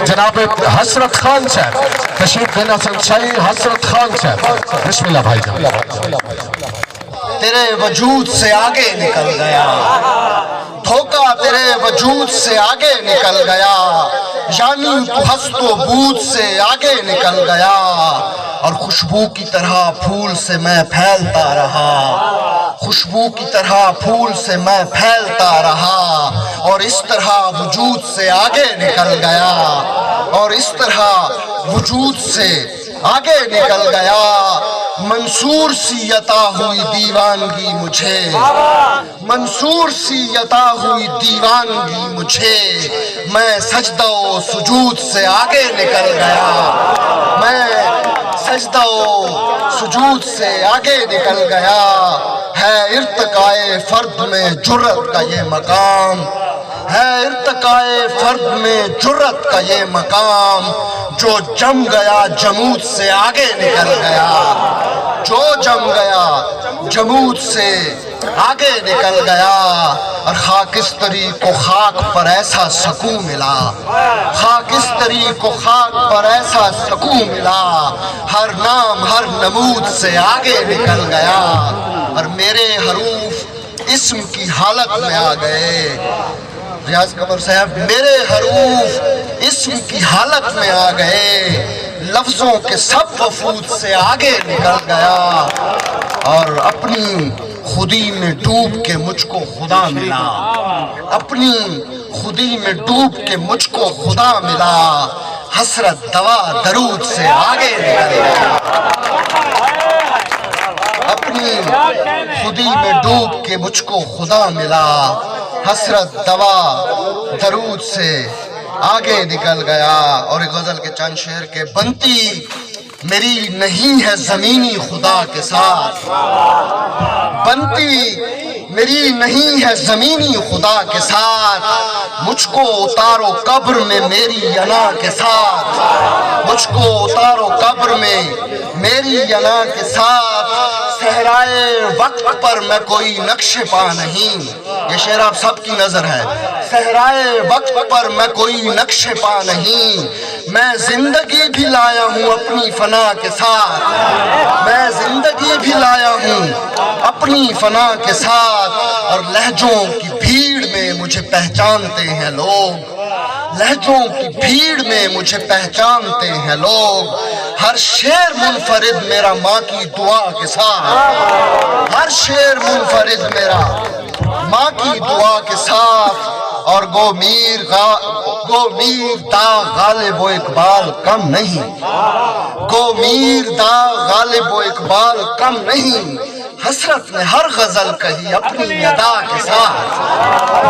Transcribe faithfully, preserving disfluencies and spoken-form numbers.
جناب حسرت خان صاحب تشریف لینا سن، شاہی حسرت خان صاحب، بسم اللہ بھائی جان۔ تیرے وجود سے آگے نکل گیا، دھوکہ تیرے وجود سے آگے نکل گیا، یعنی تو ہست و بود سے آگے نکل گیا، اور خوشبو کی طرح پھول سے میں پھیلتا رہا، خوشبو کی طرح پھول سے میں پھیلتا رہا، اور اس طرح وجود سے آگے نکل گیا، اور اس طرح وجود سے آگے نکل گیا۔ منصور سی عطا ہوئی دیوانگی مجھے، منصور سی عطا ہوئی دیوانگی مجھے، میں سجدہ و سجود سے آگے نکل گیا، میں سجدہ و سجود سے آگے نکل گیا۔ ہے ارتقائے فرد میں جرأت کا یہ مقام، ہے ارتقائے فرد میں جرأت کا یہ مقام، جو جم گیا جمود سے آگے نکل گیا، جو جم گیا جمود سے آگے نکل گیا۔ اور خاکستری کو خاک پر ایسا سکون ملا، خاکستری کو خاک پر ایسا سکون ملا، ہر نام ہر نمود سے آگے نکل گیا۔ اور میرے حروف اسم کی حالت میں آ گئے، ریاض قمر صاحب، میرے حروف اسم کی حالت میں آ گئے، لفظوں کے سب وفود سے آگے نکل گیا، اور اپنی خودی میں ڈوب کے مجھ کو خدا ملا، اپنی خودی میں ڈوب کے مجھ کو خدا ملا، حسرت دوا درود سے آگے نکل گیا، اپنی خودی میں ڈوب کے مجھ کو خدا ملا، حسرت دوا درود سے آگے نکل گیا۔ اور ایک غزل کے چند شعر کہ بنتی میری نہیں ہے زمینی خدا کے ساتھ، بنتی میری نہیں ہے زمینی خدا کے ساتھ، مجھ کو اتارو قبر میں میری انا کے ساتھ، مجھ کو اتارو قبر میں میری انا کے ساتھ، صحرائے وقت پر میں کوئی نقش پا نہیں۔ یہ شعر آپ سب کی نظر ہے۔ صحرائے وقت پر میں کوئی نقش پا نہیں، میں زندگی بھی لایا ہوں اپنی فنا کے ساتھ، میں زندگی بھی لایا ہوں اپنی فنا کے ساتھ، اور لہجوں کی بھیڑ میں مجھے پہچانتے ہیں لوگ، لہجوں کی بھیڑ میں مجھے پہچانتے ہیں لوگ، ہر شعر منفرد میرا ماں کی دعا کے ساتھ، ہر شعر منفرد میرا ماں کی دعا کے ساتھ، اور گو میر غا-، گو میر دا غالب و اقبال کم نہیں، گو میر دا غالب و اقبال کم نہیں، حسرت نے ہر غزل کہی اپنی ادا کے ساتھ،